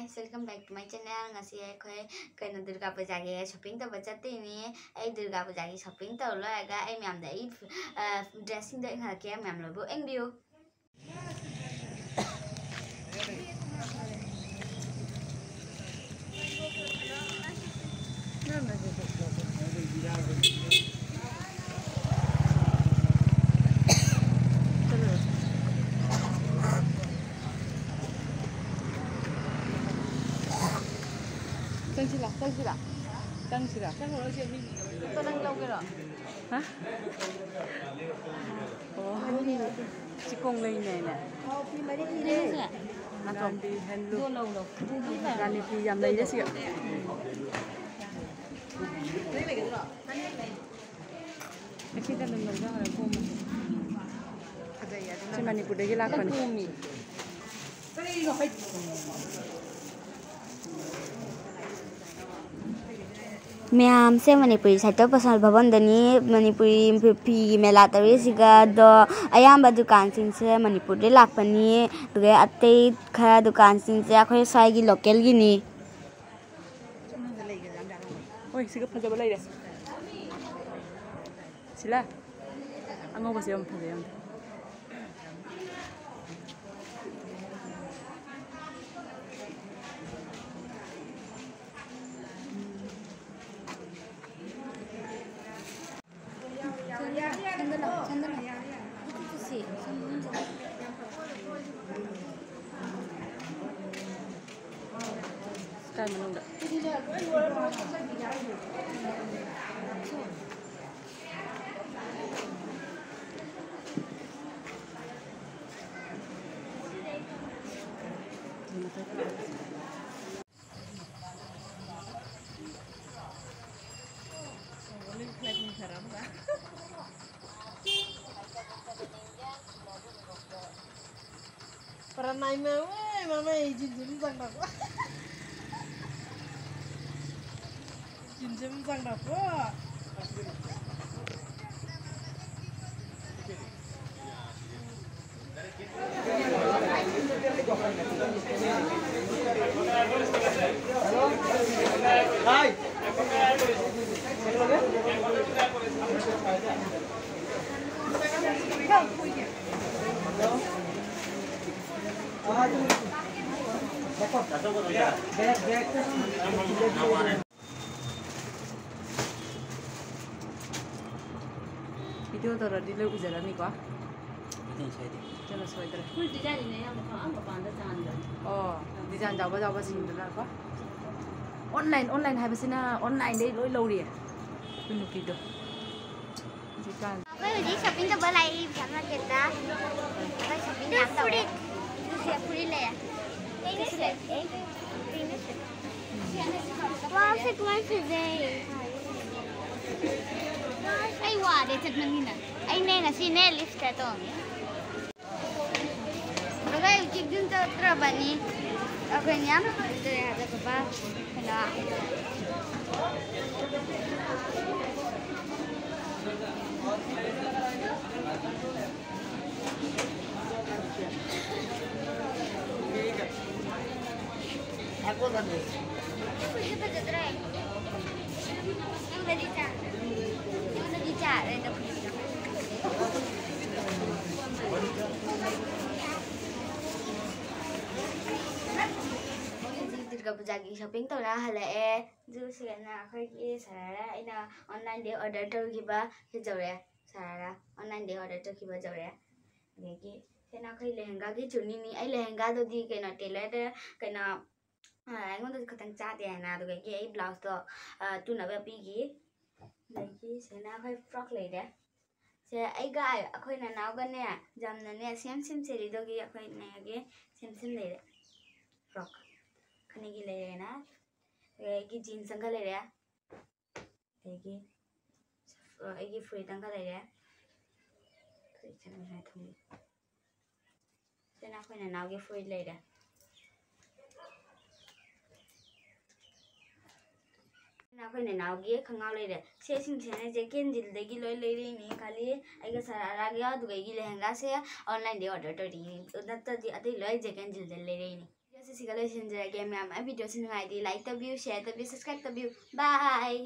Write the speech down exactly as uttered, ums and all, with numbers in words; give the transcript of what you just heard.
Guys, welcome back to my channel. ꯉꯁꯤ ꯑꯩꯈꯣꯏ ꯀꯩꯅꯣ ꯗꯨꯔꯒꯥ ꯄꯨꯖꯥꯒꯤ ꯁꯣꯄꯤꯡ ꯇꯧꯕ ꯆꯠꯇꯣꯏꯅꯦ꯫ ꯑꯩ ꯗꯨꯔꯒꯥ ꯄꯨꯖꯥꯒꯤ ꯁꯣꯄꯤꯡ ꯇꯧ ꯂꯣꯏꯔꯒ ꯑꯩ ꯃꯌꯥꯝꯗ ꯑꯩ ꯗ꯭ꯔꯦꯁꯁꯤꯡꯗꯣ ꯑꯩ ꯉꯥꯏꯍꯥꯛꯀꯤ ꯃꯌꯥꯝ ꯂꯧꯕ ꯌꯦꯡꯕꯤꯌꯨ꯫ ꯆꯪꯁꯤꯔꯥ, ꯆꯪꯁꯤꯔꯥ, ꯆꯪꯁꯤꯔꯥ꯫ ꯆꯪꯉꯨꯔꯣꯏꯁꯦ, ꯃꯤ ꯅꯪ ꯂꯧꯒꯦꯔꯣ? ꯍꯥ? ꯑꯣ꯫ ꯁꯤ ꯀꯣꯡꯂꯩꯅꯦꯅꯦ꯫ ꯅꯠꯇ꯭ꯔꯣ? ꯔꯥꯅꯤ ꯐꯤ ꯌꯥꯝ ꯂꯩꯔꯦ ꯁꯤꯒ꯫ ꯁꯤ ꯃꯅꯤꯄꯨꯔꯗꯒꯤ ꯂꯥꯛꯄꯅꯤ꯫ ꯃꯌꯥꯝꯁꯦ ꯃꯅꯤꯄꯨꯔꯤ ꯁꯥꯍꯤꯇ꯭ꯌ ꯄꯔꯤꯁꯠ ꯚꯕꯟꯗꯅꯤ꯫ ꯃꯅꯤꯄꯨꯔꯤ ꯐꯤꯒꯤ ꯃꯦꯂꯥ ꯇꯧꯔꯤꯁꯤꯒ꯫ ꯑꯗꯣ ꯑꯌꯥꯝꯕ ꯗꯨꯀꯥꯟꯁꯤꯡꯁꯦ ꯃꯅꯤꯄꯨꯔꯗꯩ ꯂꯥꯛꯄꯅꯤ꯫ ꯑꯗꯨꯒ ꯑꯇꯩ ꯈꯔ ꯗꯨꯀꯥꯟꯁꯤꯡꯁꯦ ꯑꯩꯈꯣꯏ ꯁ꯭ꯋꯥꯏꯒꯤ ꯂꯣꯀꯦꯜꯒꯤꯅꯤ꯫ ꯍꯣꯏ, ꯁꯤꯒ ꯐꯖꯕ ꯂꯩꯔꯦ꯫ ꯁꯤꯂꯥ꯫ ꯑꯉꯧꯕꯁꯦ ꯌꯥꯝ ꯐꯖꯩ, ꯌꯥꯝ꯫ ꯀꯥꯏ ꯃꯅꯨꯡꯗ? Para naime, weh, mama, izin dulu sang dah. Izin dulu sang dah. Video ꯇꯧꯔꯗꯤ ꯂꯣꯏ ꯎꯖꯔꯅꯤꯀꯣ꯫ ꯑꯗꯨꯅ ꯁꯣꯏꯗꯦ꯫ ꯑꯗꯨꯅ ꯁꯣꯏꯗ꯭ꯔꯦ꯫ Full design ꯅꯦ, ꯌꯥꯝ ꯃꯄꯥꯟ ꯃꯄꯥꯟꯗ ꯆꯥꯟꯗ꯭ꯔꯦ꯫ ꯑꯣ, design ꯆꯥꯎꯕ ꯆꯥꯎꯕ ꯁꯤꯡꯗꯨꯅꯀꯣ꯫ Online, online ꯍꯥꯏꯕꯁꯤꯅ online ꯗꯩ ꯂꯣꯏ ꯂꯧꯔꯤ꯫ ꯑꯩꯈꯣꯏ ꯅꯨꯄꯤꯗꯣ꯫ ꯍꯧꯖꯤꯛꯀꯥꯟ꯫ ꯑꯩꯈꯣꯏ ꯍꯧꯖꯤꯛ shopping ꯇꯧꯕ ꯂꯥꯛꯏ ꯕꯤꯁꯥꯜ ꯃꯥꯔꯀꯦꯠꯇ꯫ ꯑꯩꯈꯣꯏ shopping ꯌꯥꯝ ꯇꯧꯔꯦ꯫ ꯁꯤꯁꯦ ꯐꯨꯔꯤꯠ ꯂꯩꯔꯦ꯫ ꯀꯩꯅꯣ ꯁꯦ? ꯀꯩꯅꯣ ꯁꯦ? ꯋꯥꯎ, ꯁꯤ ꯀꯃꯥꯏꯅ ꯐꯖꯩ꯫ ꯑꯩ ꯋꯥꯔꯦ ꯆꯠꯃꯟꯒꯤꯅ꯫ ꯑꯩꯅꯦ ꯉꯁꯤꯅꯦ lift ꯇ ꯇꯣꯡꯉꯤ꯫ ꯑꯩꯈꯣꯏ ꯍꯧꯖꯤꯛ ꯌꯨꯝ ꯆꯠꯇ꯭ꯔꯕꯅꯤ꯫ ꯑꯩꯈꯣꯏ ꯃꯌꯥꯝ ꯍꯟꯗꯣꯛꯑꯦ ꯍꯥꯏꯕ ꯕꯕꯥ꯫ ꯀꯩꯅꯣ꯫ ꯐꯖꯗ꯭ꯔꯦ꯫ ꯅꯪꯅꯗꯤ ꯆꯥ-, ꯅꯪꯅꯗꯤ ꯆꯥꯔꯦ ꯑꯗꯣ꯫ ꯍꯧꯖꯤꯛ ꯗꯨꯔꯒꯥ ꯄꯨꯖꯥꯒꯤ shopping ꯇꯧꯔ ꯍꯜꯂꯛꯑꯦ꯫ ꯑꯗꯨ ꯁꯤꯗꯅ ꯑꯩꯈꯣꯏꯒꯤ ꯁꯔꯥꯔꯥ ꯑꯩꯅ online ꯗꯒꯤ order ꯇꯧꯈꯤꯕ ꯁꯤ ꯌꯧꯔꯦ꯫ ꯁꯔꯥꯔꯥ online ꯗꯒꯤ order ꯇꯧꯈꯤꯕ ꯌꯧꯔꯦ꯫ ꯑꯗꯒꯤ ꯁꯤꯅ ꯑꯩꯈꯣꯏ ꯂꯦꯍꯦꯡꯒꯥꯒꯤ ꯆꯨꯅꯤꯅꯤ꯫ ꯑꯩ ꯂꯦꯍꯦꯡꯒꯥꯗꯨꯗꯤ ꯀꯩꯅꯣ, tailor ꯗ ꯀꯩꯅꯣ, ꯑ, ꯑꯩꯉꯣꯟꯗꯁꯨ ꯈꯤꯇꯪ ꯆꯥꯗꯦ ꯍꯥꯏꯅ, ꯑꯗꯨꯗꯒꯤ ꯑꯩ blouse ꯇꯣ, ꯑ, ꯇꯨꯅꯕ ꯄꯤꯈꯤ꯫ ꯑꯗꯒꯤ ꯁꯤꯅ ꯑꯩꯈꯣꯏ frock ꯂꯩꯔꯦ꯫ ꯁꯦ ꯑꯩꯒ ꯑꯩꯈꯣꯏ ꯅꯅꯥꯎꯒꯅꯦ ꯌꯥꯝꯅꯅꯦ same same ꯁꯦꯠꯂꯤꯗꯨꯒꯤ ꯑꯩꯈꯣꯏ ꯅꯦꯒꯤ same same ꯂꯩꯔꯦ꯫ Frock ꯈꯅꯤꯒꯤ ꯂꯩꯔꯦꯅ꯫ ꯑꯗꯒꯤ jeans ꯑꯃꯒ ꯂꯩꯔꯦ꯫ ꯑꯗꯒꯤ ꯑꯩꯒꯤ ꯐꯨꯔꯤꯠ ꯑꯃꯒ ꯂꯩꯔꯦ꯫ ꯐꯨꯔꯤꯠꯁꯦ ꯉꯁꯥꯏ ꯊꯝꯃꯤ꯫ ꯁꯤꯅ ꯑꯩꯈꯣꯏ ꯅꯅꯥꯎꯒꯤ ꯐꯨꯔꯤꯠ ꯂꯩꯔꯦ꯫ ꯁꯤꯅ ꯑꯩꯈꯣꯏ ꯅꯅꯥꯎꯒꯤ ꯈꯣꯡꯒ꯭ꯔꯥꯎ ꯂꯩꯔꯦ꯫ ꯁꯦ ꯁꯤꯡꯁꯤꯅ ꯖꯦ ꯀꯦ ꯑꯦꯟ ꯖꯤꯜꯗꯒꯤ ꯂꯣꯏ ꯂꯩꯔꯛꯏꯅꯤ꯫ ꯈꯥꯂꯤ ꯑꯩꯒ ꯁꯔꯥꯔꯥꯒ ꯑꯗꯨꯒ ꯑꯩꯒꯤ ꯂꯦꯍꯦꯡꯒꯥꯁꯦ online ꯗꯒꯤ order ꯇꯧꯔꯤꯅꯤ꯫ ꯅꯠꯇ꯭ꯔꯗꯤ ꯑꯇꯩ ꯂꯣꯏ ꯖꯦ ꯀꯦ ꯑꯦꯟ ꯖꯤꯜꯗ ꯂꯩꯔꯛꯏꯅꯤ꯫ ꯁꯤꯒ ꯂꯣꯏꯁꯤꯟꯖꯔꯒꯦ꯫ ꯃꯌꯥꯝ ꯑꯩ videoꯁꯤ ꯅꯨꯡꯉꯥꯏꯗꯤ like ꯇꯧꯕꯤꯌꯨ, share ꯇꯧꯕꯤꯌꯨ, subscribe ꯇꯧꯕꯤꯌꯨ꯫ Bye꯫